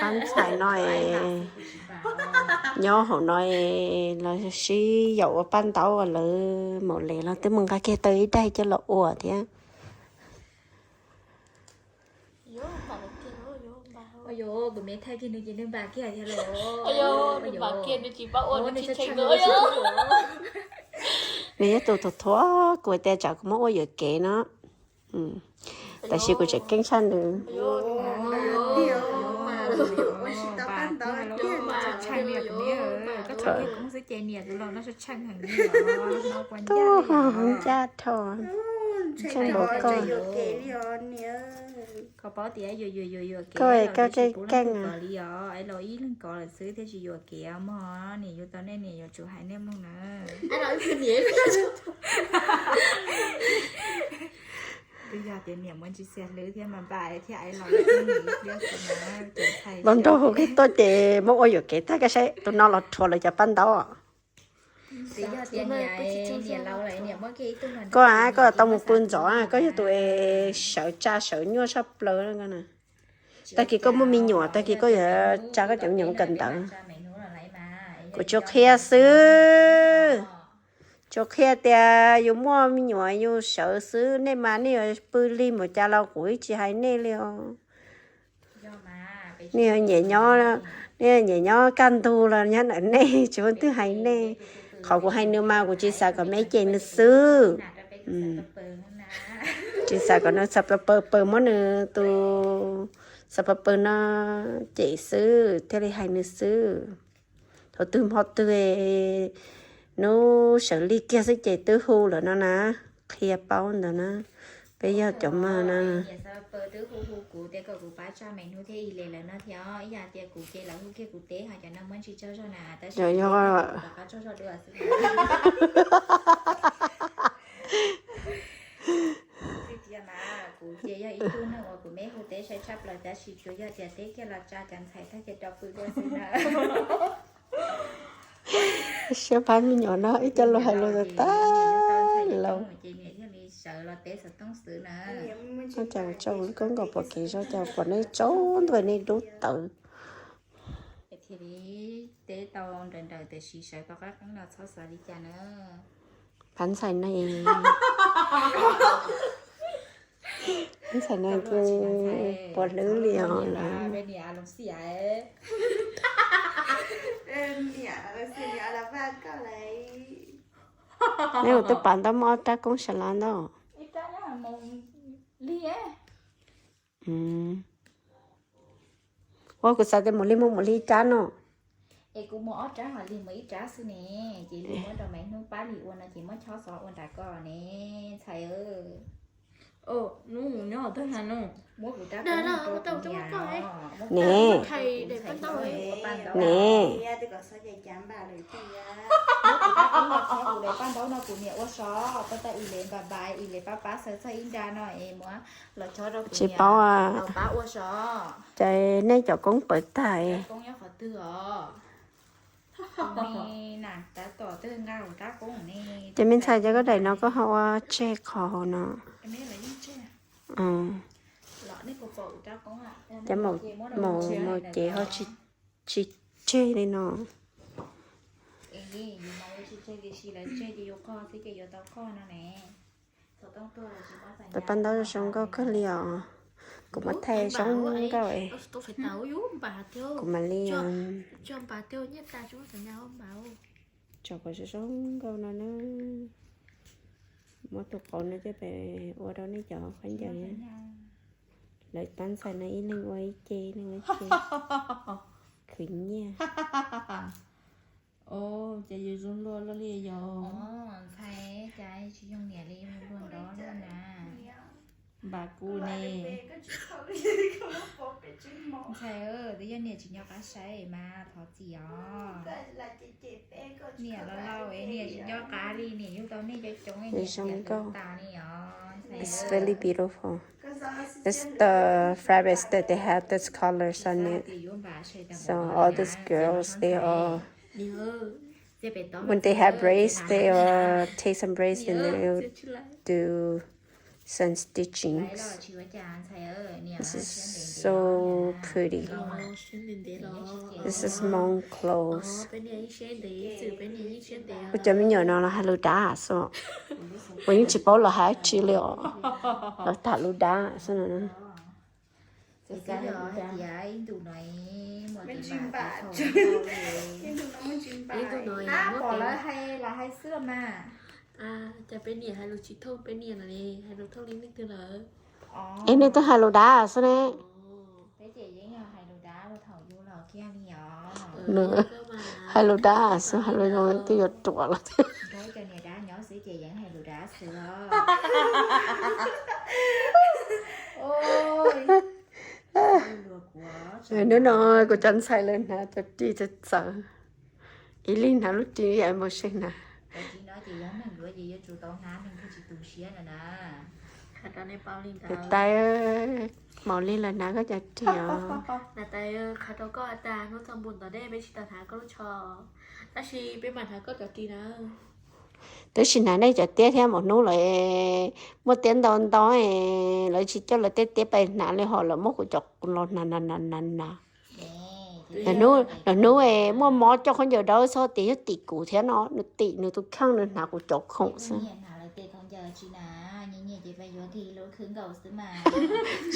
Pab ntxhais no es nyob hauv no es los sib yaum ua paj ntaub lawv maum les los twb mus nqa kiag tau ib daig coj los ua thiab. Nws yog tus thuav thuav kuv tias tsam kuv muab ua yuam kev no. Tab sis kuv tseem keej tshaj nws. Tuaj ho ncaj tho, tseem npaum koj. Koj keej keej li os, es los ib leeg kov lawm xwb thiaj tsis yuam kev mog, niam yus tau nej niam yuav tsum hais nej mloog na. Twb yog tias niam muaj ntsis xiam hlwb thiab mas npam thiab, es los ib leeg ib pliag xwb na. Los nrog hu koj tuaj ces muab ua yuam kev tag, koj saib tus no los rhuav lawv cov paj ntaub. Twb yog tias niam, niam laus lawm niam muab kiag ib tug. Koj a, koj tau mus pw ntxov, koj yog tus sawv tsa sawv nyuaj tshaj plaws na. Tag kis koj muaj me nyuam, tag kis koj yuav tsa koj cov me nyuam kawm ntawv. Kuv tsuas qhia xwb, tsuas qhia tias yus muaj me nyuam yus sawv xwb, nej mas nej yuav pw lig npaum cas los kuv ib tsis hais nej li os. Nej nyiam nyob, nej nyiam nyob kaj ntug los nyob ntawm nej, tsis muaj twg hais nej. Qhov kuv hais nws mas kuv tsis xav kom meb cem nws xwb. Tsis xav kom nws xav pawg pawg, muab nws tus xav pawg pawg no cem xwb thiaj li hais nws xwb. Thaum twg hmo twg hnub sawv lig kiag xwb ces twb hu lawm no na, qhia paub ntawd na, peb yog cov mag na. Yog, yog. Kuv ces yog ib tug neeg uas kuv meb hu teb sai tshaj plaws, tab sis tsuas yog tias teb kiag los tsa cov ntxhais tag ces rau pw dua xwb na. Siab pab me nyuam no ib co lus hais lus tag tag laus. Ces niam thiaj li sawv los teb xov tooj xwb na. Ua cas kuv tso kuv lub koob nkaus pom kev zog cas pom nej tsaus ntuj nej dub tawv. Thiaj li teb tau nrawm nrawm tiam sis sawv tau qab qeeb los txhob xav li cas na. Pab ntxhais no, pab ntxhais no ces puas hlwb li os lawm. Neb ua twb pab ntau muaj ob rab koob sab lab ntau. Ua kuv xav tias mus li mus mus li ib rab no. Es kuv mus ob rab ho lig mus ib rab xwb ne, ces lig muab rau Maiv Hnub pab lig ua no ces muab chob xov ua nram ko ne, ntxhais. Hnub nyob twg na no, muab kuv rab koob rau kuv niam. Ne, ne. Muab kuv rab koob los chob kuv daim paj ntaub no kuv niam ua so, pab tau ib leeg npam npam ib leeg pab pab xaws txog ib nra no es muab los chob rau kuv niam, tsis paub, pab ua so. Ces nej cov koob pawv tag. Koob nyob qhov twg os? Ces me ntxhais, ces koj daim no koj ho ua tseg qhov hauv no. Ces maum cev ho tsis tseg li no. Tus paj ntaub zoo nkauj kawg li os. Kuv muab thaij zoo nkauj es kuv mam li tso kom zoo zoo nkauj no na. Muab tus qauv no coj pem ua rau nej cov khaub ncaws. Lawv pab ntxhais no ib leeg ua ib ce, ib leeg ua ib ce. Khwv nyiaj. Ces yus zoo luag luaj li yog. Ntxhais, cas tsis yoog niam li, yoog luag nrov luaj na. Npam kuv ne. Ntxhais, twb yog niam tsis nco qab saib mas thov txim os. Niam los laus es niam tsis nco qab li, niam yug tau nej coob coob es niam zoo nkauj tas li os. It's really beautiful. It's the fabrics that they have these colors on it. So all these girls, they all, when they have braids, they all take some braids and they do Sun stitching. This is so pretty. This is mom clothes. Ua cov me nyuam no los hais lus dab xwb. Ua yeej tsis paub los hais tsi li os. Los tham lus dab xwb no. Cas peb niam hais lus tsis thooj peb niam no li, hais lus thooj li leej twg lawm? Es nej twb hais lus dab xwb ne. Hais lus dab xwb, hais lus zoo twb yuav ruam lawm thiab. Hnub no kuv cov ntxhais lawv hnav cov ris txawv txawv, ib leeg hnav lub ris ib yam npau seb hnav. Niam tais, Maus Lis lawv hnav koj cov ris os. Tab sis hnav nej cov tiab thiab, maum hnub lawv muaj tiab ntau ntau, lawv tsis coj lawv tej tiab pais hnav li, ho lawv muab kuv cov los hnav hnav hnav hnav hnav. Lawv hnub muaj mob coj khaub ncaws dawb txhob tias yog tim kuv thiab no, nws tim nws tus kheej, nws hnav kuv cov khoom xwb.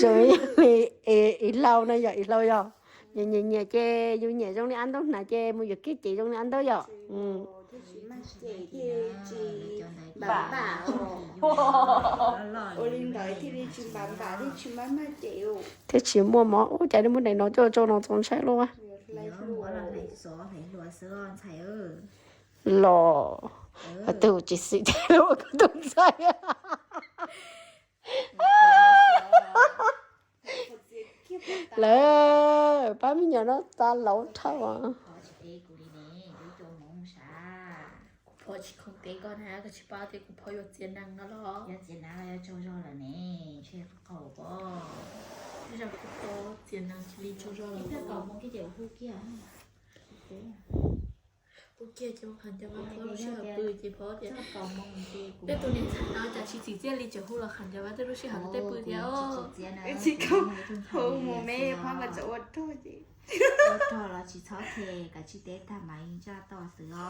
Zoo ib laug no yog ib laug yog, nyiam nyiam nyiam ces yus nyiam zoo li ab ntaub hnav ces mus yuav kiag ces zoo li ab ntaub yom. Thiab tsis muaj mob ub, cas nej muab daim no coj tso no txaus ntshai luaj. Los, twb tsis xis thiab ua koj tus ntxhais. Lawv pab me nyuam no tas laus dhau. Kuv phov tsis khoom teb koj na, koj tsis paub tias kuv phov yuav txiav nees no los? Yog txiav nees los yog tsaug zog lawm ne, ntshe qaug pob. Tej zaum kuv phov txiav nees cia li tsaug zog lawm. Hu kiag ces qhov ncauj vaj lub sij hawm pw ces phov tias, tej tus niam ntxhais no cas tsis txim txiaj li, tseem hu los qhov ncauj vaj tej lub sij hawm tej pw thiab. Tsis kho hu mus me phov mas txawm ua rog ces. Ua rog los tsis txhob khe, kav tsij teb tag mas yeej ntsaj toj xwb os.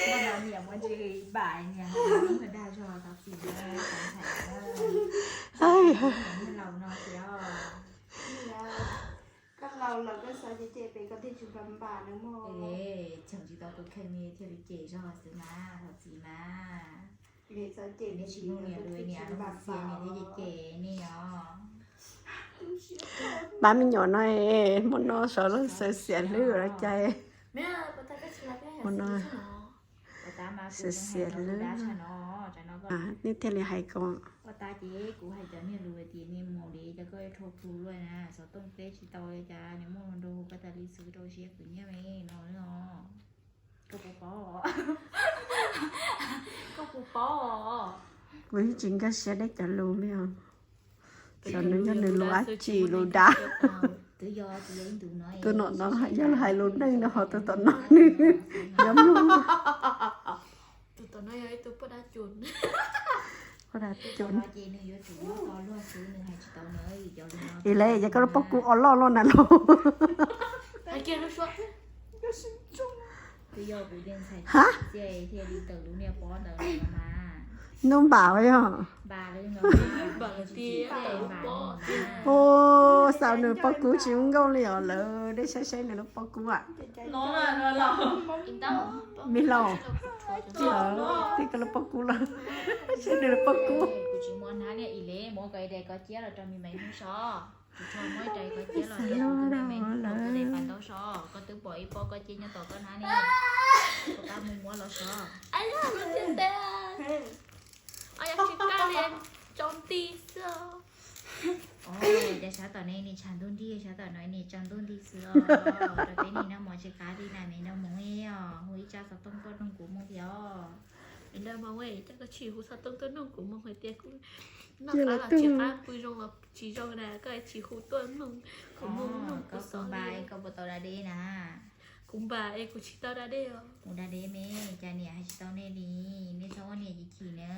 Muaj no niam muaj ntsis npam niam, dag zog tau txim, niam laus no tias. Koj laus los koj xav cem cem pem koj thiaj tsis npam npam no mog. Cheem tsis tau tus kheej li thiaj li cem zog xwb mas, txhob txim mas. Nej tsis hlub niam lus, niam los mus txiav niam thiaj cem cem nej os. Pab me nyuam no, hmo no sawv los xav xiam hlwb ua cas. Hmo no xav xiam hlwb, nej thiaj li hais ko. Ua tas ces kuv hais cov niag lus tias nej mus li cas koj rho plhu luaj na, xov tooj teb tsis tau li cas, nws muaj hluas nraug hu koj tas li xwb rau siab khwv nyiaj me no os. Koj puas paub? Koj puas paub? Kuv yeej tsis nkag siab deb cov lus li os. Xyov nws yog nws lus dab tsi, lus dab. Tus nom no yog hais lus neej no, ho tus tom no nws nyob mloog. Tus tom no yog ib tug poj dab cuv. Poj dab cuv. Is le, yog koj lub pob kub o loj loj na los. Ha? Nub npam yog. Ua, xav nws pob kub tsis zoo nkauj li os, lawv dej saib saib nws lub pob kub am. Me laus, tij koj lub pob kub los, saib nws lub pob kub. Cov sab tom no nim tshav ntuj nrig, sab tom no nim tsaus ntuj nti xwb os. Rau peb nim noj mov tsis qab li na me nraug Hmoob os, hu ib tsab xov tooj tuaj noog kuv moo thiab os. Me nraug Hmoob, cas koj tsis hu xov tooj tuaj noog kuv moo hais tias kuv noj qab los tsis qab, pw zoo los tsis zoo na, koj tsis hu tuaj noog kuv moo, noog kuv xov li. Koj puas tau da dej na? Kuv npam es kuv tsis tau da dej os. Kuv da dej me, cas niam hais tsis tau nej li, nej txhob ua niam chim chim na.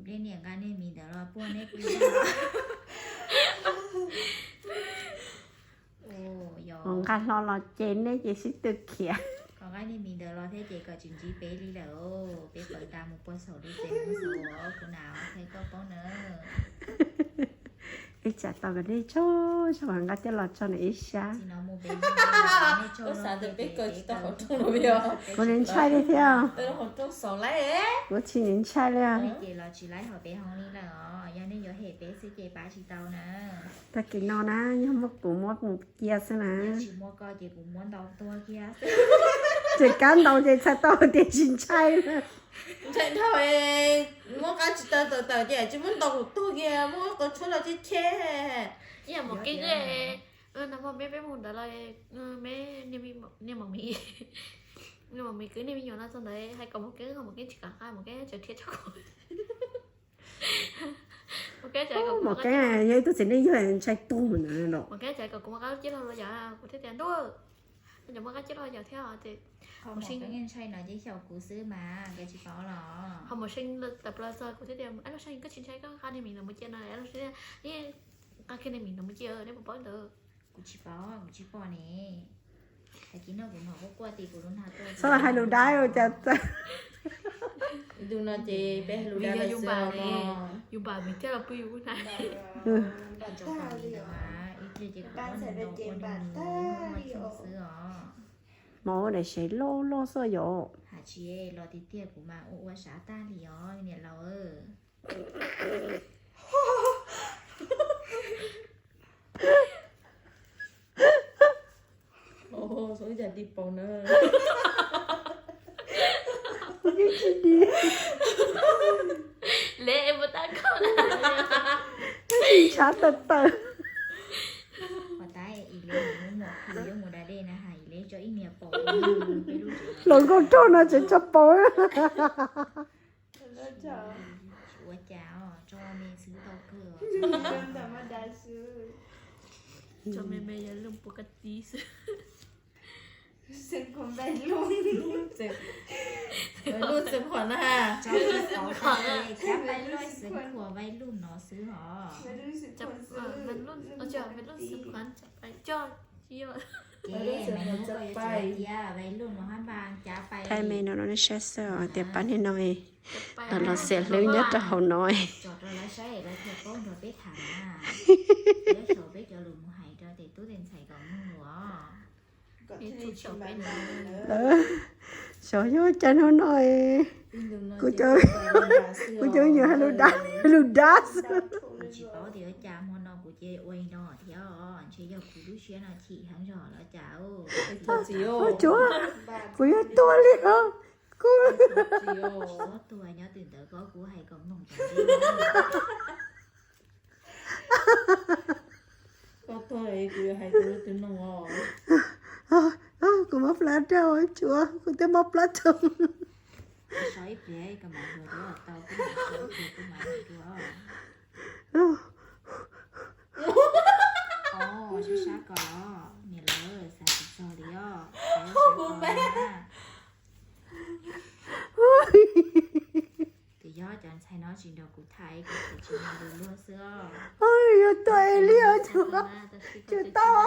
Nplej niam nqa nej mis ntawd los puag nej pw. Nqa hlo los ces nej ces sib tw khiav. Kom nqa nej mis ntawd los thiab ces kom tsis ntsib peb li lawm, peb pawv tas mus puag saum lub tsev mus xauv kuv na, thiab koj paub na. Ib tsam tau kom nej tso, tso nqa coj los tso nws ib sab. Kuv ntshai li thiab. Kuv tsis ntshai li. Ces los tsis laib hauv peb hoob li lawm os, yog nej yuav hem peb xwb ces pab tsis tau na. Tag kis no na, yog muaj kuv muab mus cia xwb na. Tsis muaj koj ces kuv muab ntau tuag kiag. Ces kab ntau ces txhais tau tias tsis ntshai na. Ntshai dhau, muab qab tsis tau tawm tawm ces tsis muab ntau kuv tuag kiag, muab qau tshuab los cheb cheb. Ib yam Maum Keeb, nag hmo peb peb mus ntawd los, me, niag Maum Mis, niag Maum Mis kwv niag me nyuam no txog ntawd hais kom Maum Keeb, Maum Keeb tsis kam nqa, Maum Keeb tseem rhiab tso kuv. Maum Keeb, Maum Keeb yog ib tug txiv neej yog ntshai tuag na los. Maum Keeb tseem kom kuv muab qab lub cib log los yom, kuv thiaj tias ntuj, cov muab qab cib log yom thiab ces Maum Keeb ntshai no ces xyaum kuv xwb mas koj tsis paub los. Ho Maum Seej tawm plaws txog kuv thiaj tias, Ab Lub Seej, koj tsis ntshai koj nqa niag mis ntawd mus cia no? Ab Lub Seej, nqa kiag niag mis ntawd mus cia, neb puas paub ntawd? Kuv tsis paub, kuv tsis pom ne. Tag kis no kuv hnov quaj quaj tim kuv lub nag tuaj. Txhob hais lus dab ua cas. Tus no ces peb hais lus dab yus npam, yus npam mis thiaj los pw yus lub nag. Ib pliag ces kuv ua nws ntaus ua nws nws xwb os. Mas ua daim sev loj loj xwb yom. Hais tsis los tiag tiag kuv mas ua ua sav tag li os niam laus. Ib yam di paus na. Lev mus tab koj. Ntshav tawm tawm. Ua tab Ib Leb mus muab muam khwv yuav mus da dej na, hais Ib Leb tso ib niag paus. Hluas nkauj nraug no tseem tso paus. Ua cas os, tso me xwb tau kawg. Tso me me yog lub puas kab tib xwb. Xeev Khuam Vaij Luj. Xeev Khuam na. Cab Vaij Luj, Xeev Khuam Vaij Luj no xwb hos. Vaij Luj, Xeev Khuam, coj, tsis yog. Ces Vaij Luj no hab npaj cab pais. Thaij me no rau nej saib xwb os, tias pab nej no los los xiam hlwb nyob rau hauv no. Tsom rau lawv saib lawv thiaj paub nrog peb tham na. Nyob saum peb cov lus mus hais rau tes tub tes ntxhais kom mloog os. Xyov yog cas no no, kuv cov me nyuam hais lus dab, lus dab xwb. Kuv tsis paub tias ua cas hmo no kuv cia ua li no thiab os, ntshe yog kuv lub siab no chim heev zog los cas. Tsuav, kuv yuav tuag li os. Kuv tuag nyob twg ntawd ko kuv hais kom mloog. Koj tuag kuv yuav hais rau lub twg mloog os. Kuv mob plab rau, tsuav, kuv twb mob plab rau. Sov ib pliag kom mam hluas dua tau, kuv mam sov ib pliag kuv mam hluas dua. Sab sab ko los niam lawv xav tsis txog li os. Tus yog cov ntxhais no tsis nrog kuv tham, kuv tsis nrog luag xwb os. Yuav tuag li os, tsuav tau.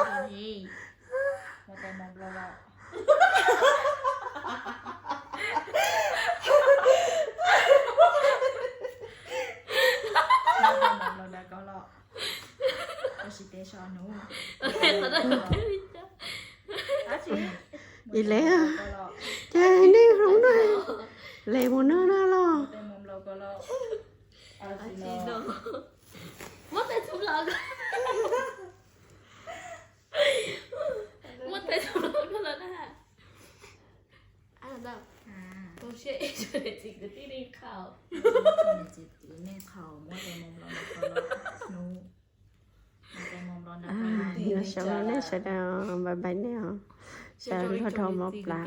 Ib leeg, ces nej hloov na, les mus noj no los. Niam txiv kwv tij neej qhaus, muab tes mus los no ko los hnub. Mus los no ko los. Sawv daws, nej sawv daws, bye bye nej os. Sawv daws, dhau mob plab.